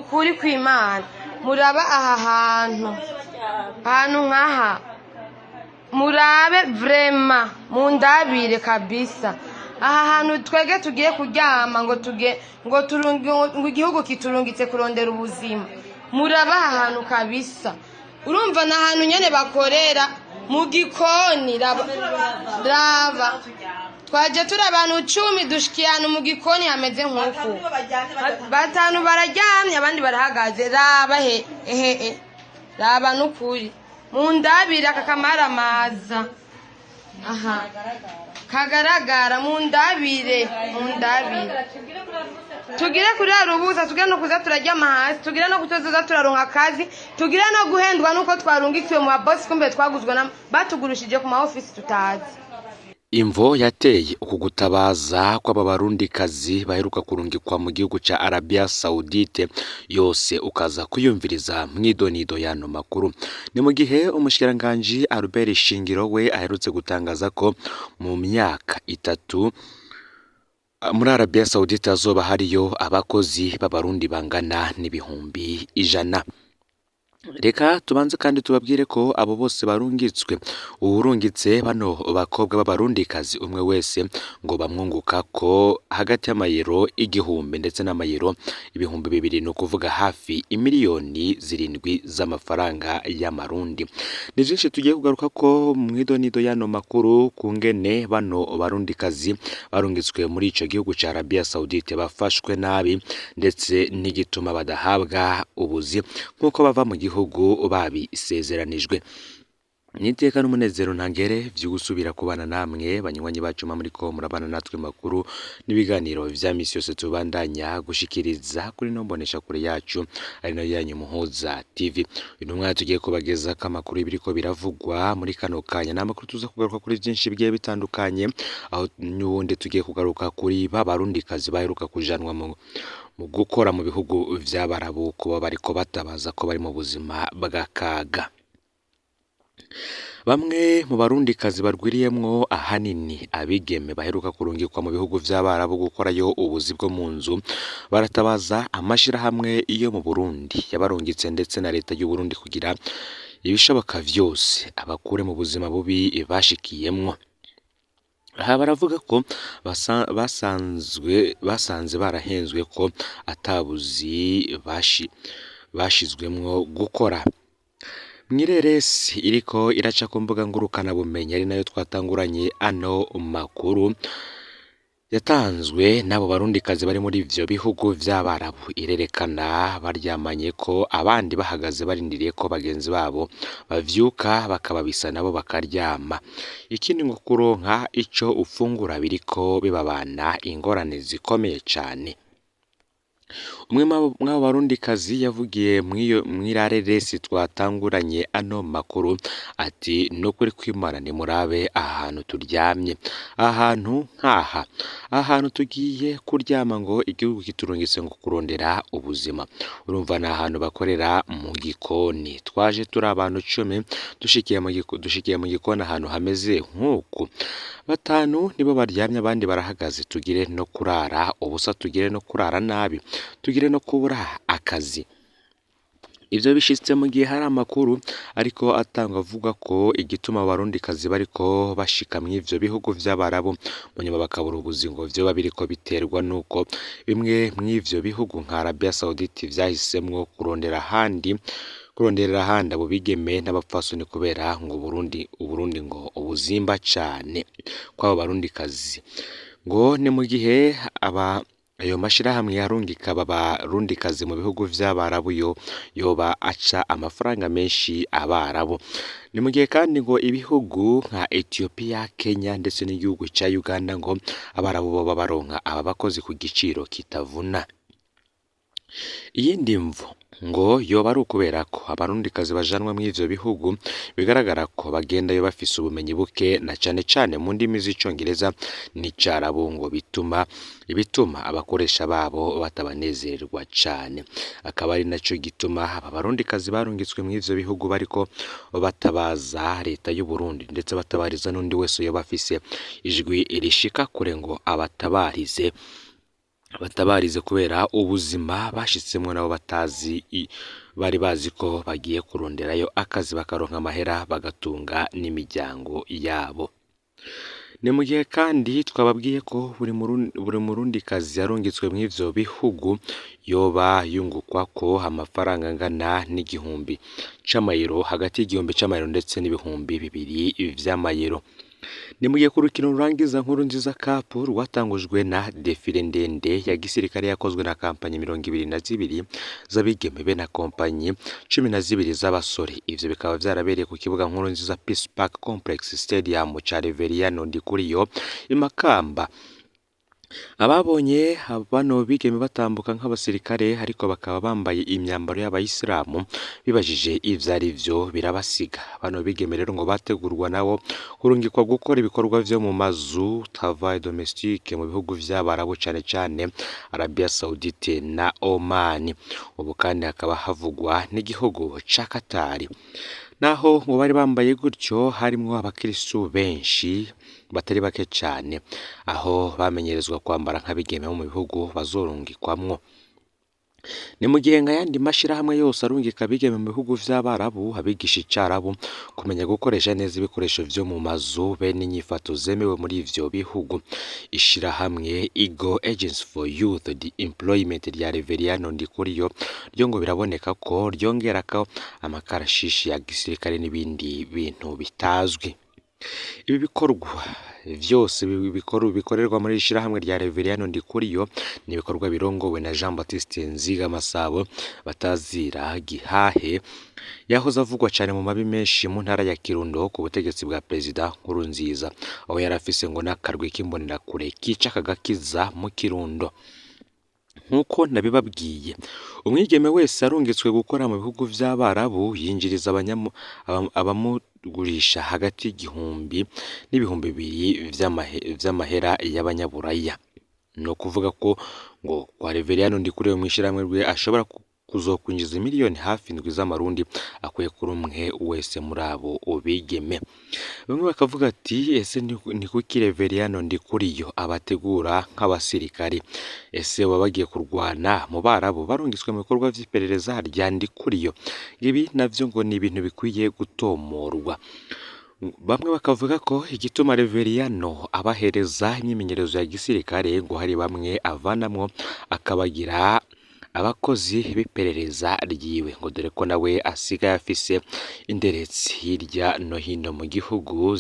Ukuri kw'Imana, muraba aha hantu, ahantu nkaha, murabe vraiment, mundabire kabisa aha hantu twege tugiye kuryama, ngo tuge ngo turungi, ngo igihugu kiturungitse kurondera ubuzima. Muraba aha hantu kabisa, urumva ni ahantu nyene bakorera mu gikoni. Raba, raba, twaje turi abantu 10, dushikiye ahantu mu gikoni hameze nk'uku. Batanu bararyamye, abandi barahagaze. Raba he, ehe, e raba, n'ukuri mundabire aka kamaramaza aha kagaragara. Mundabire, mundabire, tugire kuri rubuza, tugire no kuza turaryama hasi, tugire no kutoza turaronka akazi, tugire no guhendwa nuko twarungikiwe mu babosi, kumbe twaguzwe na batugurishije ku ma ofisi tutazi. Imvo yateye uku gutabaza kw'aba barundikazi baheruka kurungikwa mu gihugu ca Arabia Saudite yose ukaza kuyumviriza mw'idonido y'ano makuru. Ni mu gihe umushikiranganji Albert Shingiro we aherutse gutangaza ko mu myaka 3 muri Arabia Saudite hazoba hariyo abakozi b'abarundi bangana n'100,000. Reka tubanze kandi tubabwire ko abo bose barungitswe, uwurungitse bano bakobwa b'abarundikazi umwe wese ngo bamwunguka ko hagati y'amayero 1000 ndetse n'amayero 2000, ni ukuvuga hafi imiliyoni 7 z'amafaranga y'amarundi. Ni vyinshi tugiye kugaruka ko mw'idonido y'ano makuru, kungene bano barundikazi barungitswe muri ico gihugu ca Arabia Saudite bafashwe nabi, ndetse n'igituma badahabwa ubuzi nk'uko bava mu gihugu babisezeranijwe. Niteka n'umunezero ntangere vyo gusubira kubana namwe banywanyi bacu muriko murabana natwe makuru n'ibiganiro vya misi yose tubandanya gushikiriza kuri no mbonesha kure yacu, ari nayo yanyu Muhuza TV. Uyu mwanya tugiye kubageza ko amakuru y'ibiriko biravugwa muri kano kanya, ni amakuru tuza kugaruka kuri vyinshi bigiye bitandukanye, aho n'ubundi tugiye kugaruka kuri ba barundikazi baheruka kujanwa mu gukora mu bihugu vy'abarabu, kuba bariko batabaza ko bari mu buzima bw'akaga. Bamwe mu barundikazi barwiriyemwo ahanini abigeme baheruka kurungikwa mu bihugu vy'abarabu gukorayo ubuzi bwo mu nzu, baratabaza amashirahamwe yo mu Burundi yabarungitse ndetse na leta y'u Burundi kugira ibishoboka vyose abakure mu buzima bubi bashikiyemwo. Aha baravuga ko basanzwe basanze barahenzwe, ko atabuzi bashizwemwo gukora. Mw'ireresi iriko iraca ku mbuga ngurukanabumenyi, ari nayo twatanguranye ano makuru, yatanzwe n'abo barundikazi bari muri ivyo bihugu vy'abarabu, irerekana baryamanye ko abandi bahagaze barindiriye ko bagenzi babo bavyuka bakababisa nabo bakaryama. Ikindi ngo kuronka ico ufungura biriko bibabana ingorane zikomeye cane. Umwe mw'abo barundikazi yavugiye mw'irareresi twatanguranye ano makuru ati: "Nukuri kw'Imana, nimurabe ahantu turyamye, ahantu nkaha, ahantu tugiye kuryama ngo igihugu kiturungitse ngo kurondera ubuzima. Urumva ni ahantu bakorera mu gikoni. Twaje turi abantu 10, dushikiye mu gikoni ahantu hameze nk'uku, batanu nibo baryamye, abandi barahagaze. Tugire no kurara ubusa, tugire no kurara nabi, tugire no kubura akazi." Ivyo bishitse mu gihe hari amakuru ariko atangwa avuga ko igituma abarundikazi bariko bashika mw'ivyo bihugu vy'abarabu mu nyuma bakabura ubuzi ngo vyoba biriko biterwa nuko bimwe mw'ivyo bihugu nka Arabia Saudite vyahisemwo kuronderera ahandi abo bigeme n'abapfasoni, kubera ngo Uburundi ngo ubuzimba cane kw'abo barundikazi. Ngo ni mu gihe aba ayo mashirahamwe yarungika aba barundikazi mu bihugu vy'abarabu yo yoba aca amafaranga menshi abarabu. Ni mu gihe kandi ngo ibihugu nka Ethiopia, Kenya ndetse n'igihugu ca Uganda ngo abarabu boba baronka aba bakozi ku giciro kitavuna. Iyindi mvo ngo yoba ari ukubera ko abarundikazi bajanwa mw'ivyo bihugu bigaragara ko bagendayo bafise ubumenyi buke, na cane cane mu ndimi z'icongereza n'icarabu, ngo bituma abakoresha babo batabanezererwa cane. Akaba ari naco gituma aba barundikazi barungitswe mw'ivyo bihugu bariko batabaza leta y'u Burundi, ndetse batabariza n'undi wese yoba afise ijwi rishika kure ngo abatabarize. Batabarize kubera ubuzima bashitsemwo nabo batazi, bari bazi ko bagiye kuronderayo akazi bakaronka amahera bagatunga n'imiryango yabo. Ni mu gihe kandi twababwiye ko buri murundikazi yarungitswe mw'ivyo bihugu yoba yungukwako amafaranga angana n'igihumbi c'amayero, hagati y'igihumbi c'amayero ndetse n'2000 vy'amayero. Ni mu gihe ku rukino rurangiza Nkurunziza Cup rwatangujwe na défilé ndende ya gisirikare yakozwe na kampanyi 22 z'abigeme be na kompanyi 12 z'abasore. Ivyo bikaba vyarabereye ku kibuga Nkurunziza Peace Park Complex Stadium ca Reveriyano Ndikuriyo i Makamba. Ababonye bano bigeme batambuka nk'abasirikare ariko bakaba bambaye imyambaro y'abayisilamu bibajije ivyo ari vyo birabasiga. Bano bigeme rero ngo bategurwa nabo kurungikwa gukora ibikorwa vyo mu mazu, travail domestique, mu bihugu vy'Abarabu, cane cane Arabia Saudite na Oman. Ubu kandi hakaba havugwa n'igihugu ca Qatar. Naho ngo bari bambaye gutyo, harimwo abakirisu benshi batari bake cane, aho bamenyerezwa kwambara nk'abigeme bo mu bihugu bazorungikwamwo. Ni mu gihe nk'ayandi mashirahamwe yose arungika abigeme mu bihugu vy'Abarabu abigisha icarabu, kumenya gukoresha neza ibikoresho vyo mu mazu be n'inyifato zemewe muri ivyo bihugu. Ishirahamwe Eagle Agency for Youth Employment rya Reveriyano Ndikuriyo ryo ngo biraboneka ko ryongerako amakarashishi ya gisirikare n'ibindi bintu bitazwi. Ibi bikorwa vyose bikorerwa muri iri shirahamwe rya Reveriyano Ndikuriyo ni ibikorwa birongowe na Jean Baptiste Nzigamasabo batazira Gihahe, yahoze avugwa cane mu mabi menshi mu ntara ya Kirundo ku butegetsi bwa Perezida Nkurunziza, aho yari afise ngo n'akarwi k'imbonerakure kica kagakiza mu Kirundo. Nk'uko nabibabwiye, umwigeme wese arungitswe gukora mu bihugu vy'Abarabu yinjiriza abamugurisha hagati y'igihumbi n'2000 vy'amahera y'abanyaburaya. Ni ukuvuga ko ngo kwa Reveriyano Ndikuriyo mw'ishirahamwe rwe ashobora kuzokwinjiza miliyoni hafi 7 z'amarundi akuye kuri umwe wese muri abo bigeme. Bamwe bakavuga ati: ese ni kuki Reveriyano Ndikuriyo abategura nk'abasirikare? Ese baba bagiye kurwana mu Barabu, barungitswe mu bikorwa vy'iperereza rya Ndikuriyo? Ibi navyo ngo ni ibintu bikwiye gutomorwa. Bamwe bakavuga ko igituma Reveriyano abahereza imyimenyerezo ya gisirikare ngo hari bamwe avanamwo akabagira abakozi b'iperereza ryiwe, ngo dore ko nawe asigaye afise inderetsi hirya no hino mu gihugu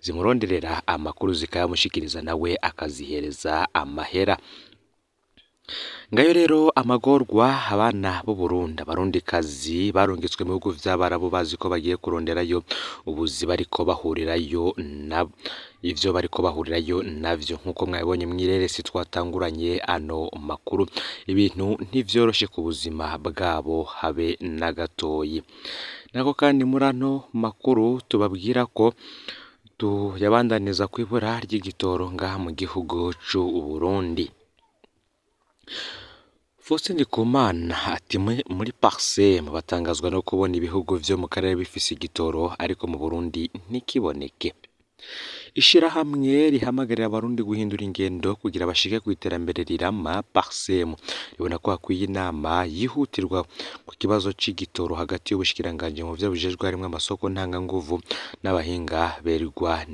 zimuronderera amakuru zikayamushikiriza, nawe akazihereza amahera. Ngayo rero amagorwa abana b'u Burundi, abarundikazi barungitswe mu bihugu vy'Abarabu bazi ko bagiye kuronderayo ubuzi, bariko bahurirayo na ivyo bariko bahurirayo navyo. Nk'uko mwabibonye mw'ireresi twatanguranye ano makuru, ibintu ntivyoroshe ku buzima bwabo habe na gatoyi. Nako kandi muri ano makuru tubabwira ko tuyabandaniza kw'ibura ry'igitoro ngaha mu gihugu c'u Burundi. Faustin Ndikumana ati muri Parsem batangazwa no kubona ibihugu vyo mu karere bifise igitoro ariko mu Burundi ntikiboneke. Ishirahamwe rihamagarira abarundi guhindura ingendo kugira bashike kw'iterambere rirama, Parsem, ribona ko hakwiye inama yihutirwa ku kibazo c'igitoro hagati y'ubushikiranganji mu vyo bujejwe harimwo amasoko ntanganguvu n'abahinga berwa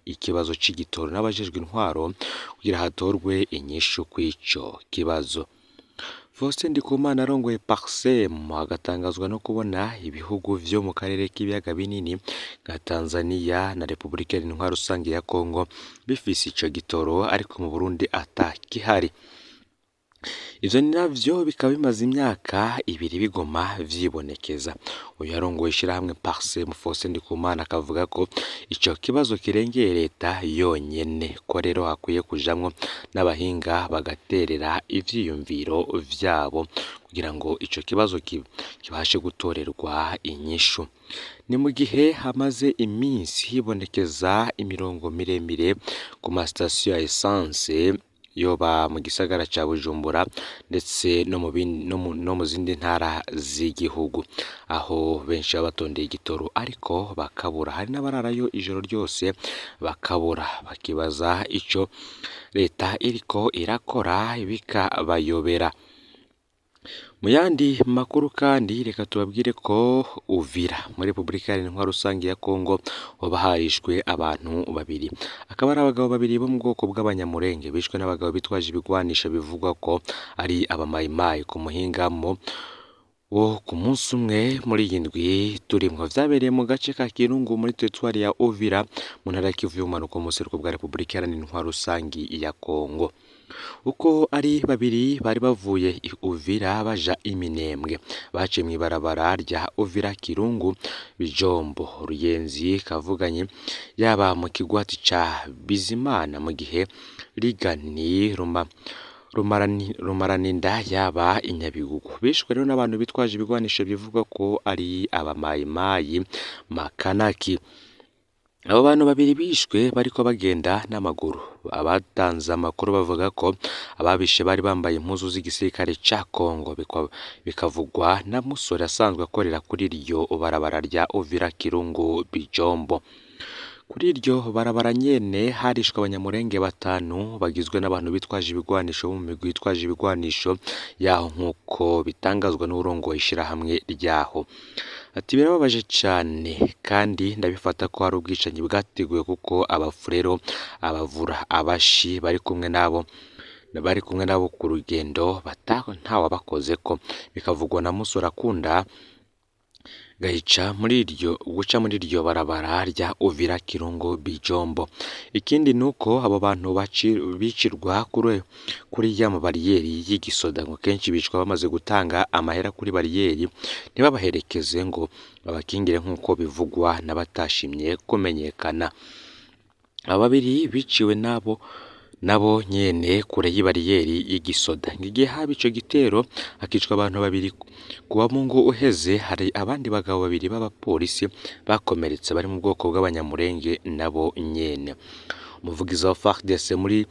ikibazo c'igitoro n'abajejwe intwaro kugira hatorwe inyishu kw'ico kibazo. Faustin Ndikumana arongoye Parsem agatangazwa no kubona ibihugu vyo mu karere k'ibiyaga binini nka Tanzania na Repubulika Iharanira Rusange ya Kongo bifise ico gitoro ariko mu Burundi atakihari. Ivyo navyo bikaba bimaze imyaka 2 bigoma vyibonekeza. Uyu arongoye ishirahamwe Parsem Faustin Ndikumana akavuga ko ico kibazo kirengeye leta yonyene, ko rero hakwiye kujamwo n'abahinga bagaterera ivyiyumviro vyabo kugira ngo ico kibazo kibashe gutorerwa inyishu. Ni mu gihe hamaze iminsi hibonekeza imirongo miremire ku masitasiyo ya essence. yoba mu gisagara ca Bujumbura ndetse no mu zindi ntara z'igihugu, aho benshi baba batondeye igitoro ariko bakabura. Hari n'abararayo ijoro ryose bakabura, bakibaza ico leta iriko irakora bikabayobera. Mu yandi makuru kandi reka tubabwire ko Uvira muri Repubulika Iharanira Intwaro Rusange ya Kongo hoba harishwe abantu babiri, akaba ari abagabo babiri bo mu bwoko bw'Abanyamurenge bishwe n'abagabo bitwaje ibigwanisho bivugwa ko ari abamayimayi ku muhingamo wo ku munsi umwe muri iyi ndwi turimwo. Vyabereye mu gace ka Kirungu muri teritwari ya Uvira mu ntara ya Kivu y'ubumanuko mu buseruko bwa Repubulika Iharanira Intwaro Rusange ya Kongo. Uko ari babiri bari bavuye i Uvira baja i Minembwe, baciye mw'ibarabara rya Uvira Kirungu Bijombo Ruyenzi Kavuganye, yaba mu kigwati ca Bizimana mu gihe Rigani Rumaraninda yaba i Nyabigugu. Bishwe rero n'abantu bitwaje ibigwanisho bivugwa ko ari abamayimayi Makanaki. Abo bantu babiri bishwe bariko bagenda n'amaguru. Abatanze amakuru bavuga ko ababishe bari bambaye impuzu z'igisirikare ca Kongo, bikavugwa na musore asanzwe akorera kuri iryo barabara rya Uvira Kirungu Bijombo. Kuri iryo barabara nyene harishwe Abanyamurenge batanu bagizwe n'abantu bitwaje ibigwanisho bo mu migwi yitwaje ibigwanisho yaho, nk'uko bitangazwa n'uwurongoye ishirahamwe ryaho. Ati birababaje cane kandi ndabifata ko hari ubwicanyi bwateguwe, kuko abafurero, abavura, abashi bari kumwe nabo ku rugendo ntawabakozeko, bikavugwa na musore akunda gahica muri iryo guca muri iryo barabara rya Uvira Kirungu Bijombo. Ikindi nuko abo bantu bicirwa kuri ya bariyeri y'igisoda, ngo kenshi bicwa bamaze gutanga amahera kuri bariyeri ntibabaherekeze ngo babakingire, nk'uko bivugwa n'abatashimye kumenyekana. Aba babiri biciwe nabo nyene kure y'ibariyeri y'igisoda. Igihe haba ico gitero hakicwa abantu babiri kuwa Mungu uheze, hari abandi bagabo babiri b'abapolisi bakomeretse bari mu bwoko bw'Abanyamurenge nabo nyene. Umuvugizi wa FARDC muri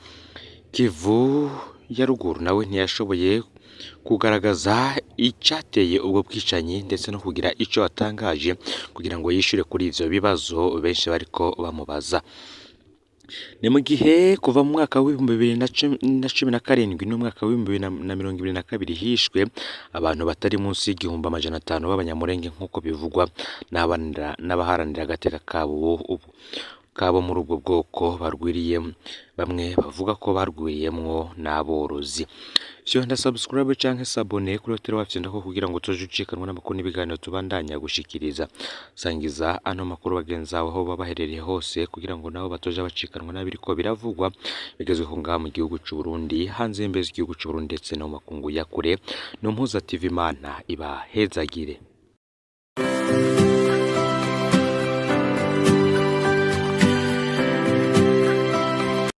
Kivu ya ruguru nawe ntiyashoboye kugaragaza icateye ubwo bwicanyi ndetse no kugira ico atangaje kugira ngo yishure kuri ivyo bibazo benshi bariko bamubaza. Ni mu gihe kuva mu mwaka w'2017 n'umwaka w'2022 hishwe abantu batari munsi y'1500 b'Abanyamurenge, nk'uko bivugwa n'abaharanira agateka kabo muri ubwo bwoko barwiriye, bamwe bavuga ko barwiriyemwo n'aborozi. Fyonda subscribe canke s'abonner kuri Hotel Wacu ndako kugira ngo tuje ucikanwa n'amakuru n'ibiganiro tubandanya gushikiriza. Sangiza ano makuru bagenzi aho baba baherereye hose kugira ngo nabo batoje bacikanwa n'abiriko biravugwa bigezweho ngaha mu gihugu c'u Burundi, hanze y'imbibe z'igihugu c'u Burundi ndetse no mu makungu ya kure. No Mpuza TV, Imana ibahezagire.